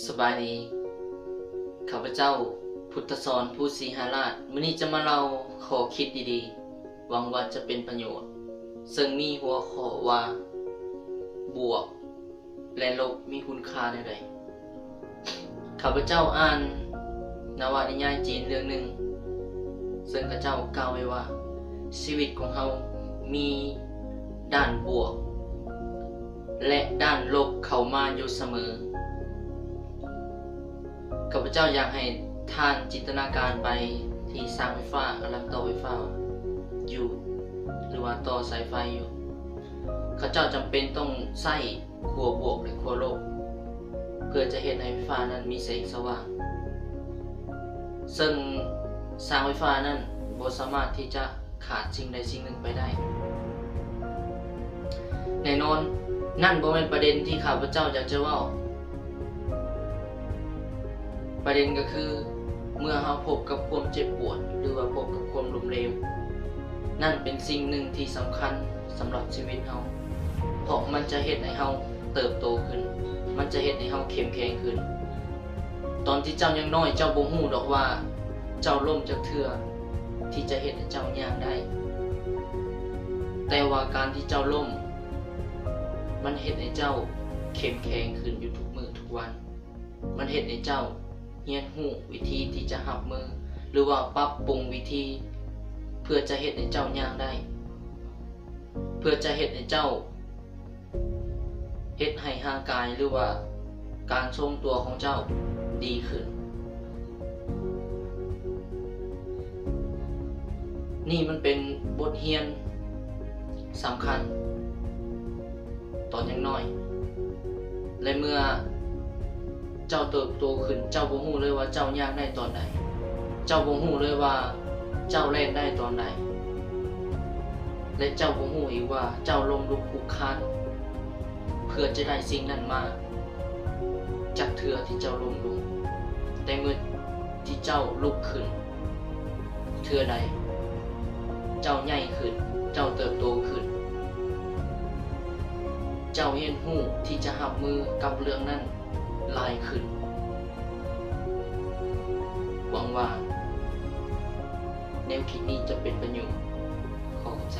ສະບາຍດີ, ຂ້າພະເຈົ້າ ພຸດທະສອນ ພູສີຫາລາດ, ມື້ນີ້ຈະມາເລົ່າຂໍ້ຄິດດີໆ, ຫວັງວ່າຈະເປັນປະໂຫຍດ, ເຊິ່ງມີຫົວຂໍ້ວ່າ ບວກ ແລະ ລົບ ມີຄຸນຄ່າແນວໃດ? ຂ້າພະເຈົ້າອ່ານນະວະນິຍາຍຈີນເລື່ອງໜຶ່ງ, ເຊິ່ງເຂົາເຈົ້າກ່າວໄວ້ວ່າ ຊີວິດຂອງເຮົາມີດ້ານບວກ ແລະ ດ້ານລົບເຂົ້າມາຢູ່ສະເໝີ. ຂ້າພະເຈົ້າຢາກໃຫ້ທ່ານຈິນຕະນາການໄປທີ່ຊ່າງໄຟຟ້າກຳລັງຕໍ່ໄຟຟ້າຢູ່ ຫຼືວ່າຕໍ່ສາຍໄຟຢູ່. ເຂົາເຈົ້າຈຳເປັນຕ້ອງໃຊ້ ຂົ້ວບວກ ແລະ ຂົ້ວລົບ ເພື່ອຈະເຮັດໃຫ້ໄຟຟ້ານັ້ນມີແສງສະຫວ່າງ, ເຊິ່ງຊ່າງໄຟຟ້ານັ້ນບໍ່ສາມາດທີ່ຈະຂາດສິ່ງໃດສິ່ງໜຶ່ງໄປໄດ້. ແນ່ນອນ, ນັ້ນບໍ່ແມ່ນປະເດັນທີ່ຂ້າພະເຈົ້າຢາກຈະເວົ້າ. ປະເດັນກໍຄື ເມື່ອເຮົາພົບກັບຄວາມເຈັບປວດ ຫຼືວ່າພົບກັບຄວາມລົ້ມເຫຼວ, ນັ້ນເປັນສິ່ງໜຶ່ງທີ່ສຳຄັນສຳລັບຊີວິດເຮົາ, ເພາະມັນຈະເຮັດໃຫ້ເຮົາເຕີບໂຕຂຶ້ນ, ມັນຈະເຮັດໃຫ້ເຮົາເຂັ້ມແຂງຂຶ້ນ. ຕອນທີ່ເຈົ້າຍັງນ້ອຍ, ເຈົ້າບໍ່ຮູ້ດອກວ່າເຈົ້າລົ້ມຈັກເທື່ອທີ່ຈະເຮັດໃຫ້ເຈົ້າຍ່າງໄດ້, ແຕ່ວ່າການທີ່ເຈົ້າລົ້ມ ມັນເຮັດໃຫ້ເຈົ້າເຂັ້ມແຂງຂຶ້ນຢູ່ທຸກມື້ທຸກວັນ. ມັນເຮັດໃຫ້ເຈົ້າຮຽນຮູ້ວິທີທີ່ຈະຮັບມື ຫຼືວ່າປັບປຸງວິທີ ເພື່ອຈະເຮັດໃຫ້ເຈົ້າຍ່າງໄດ້, ເພື່ອຈະເຮັດໃຫ້ເຈົ້າ ເຮັດໃຫ້ຮ່າງກາຍ ຫຼືວ່າການຊົງຕົວຂອງເຈົ້າດີຂຶ້ນ. ນີ້ມັນເປັນບົດຮຽນສຳຄັນ ຕອນຍັງນ້ອຍ ແລະ ເມື່ອເຈົ້າເຕີບໂຕຂຶ້ນ, ເຈົ້າບໍ່ຮູ້ເລີຍວ່າເຈົ້າຍ່າງໄດ້ຕອນໃດ, ເຈົ້າບໍ່ຮູ້ເລີຍວ່າເຈົ້າແລ່ນໄດ້ຕອນໃດ ແລະ ເຈົ້າບໍ່ຮູ້ອີກວ່າເຈົ້າລົ້ມລຸກຄຸກຄານເພື່ອຈະໄດ້ສິ່ງນັ້ນມາ ຈັກເທື່ອທີ່ເຈົ້າລົ້ມລົງ. ແຕ່ເມື່ອທີ່ເຈົ້າລຸກຂຶ້ນເທື່ອໃດ, ເຈົ້າໃຫຍ່ຂຶ້ນ, ເຈົ້າເຕີບໂຕຂຶ້ນ, ເຈົ້າຮຽນຮູ້ທີ່ຈະຮັບມືກັບເລື່ອງນັ້ນຫຼາຍຂຶ້ນ. ຫວັງວ່າແນວຄິດນີ້ຈະເປັນປະໂຫຍດ. ຂໍຂອບໃຈ.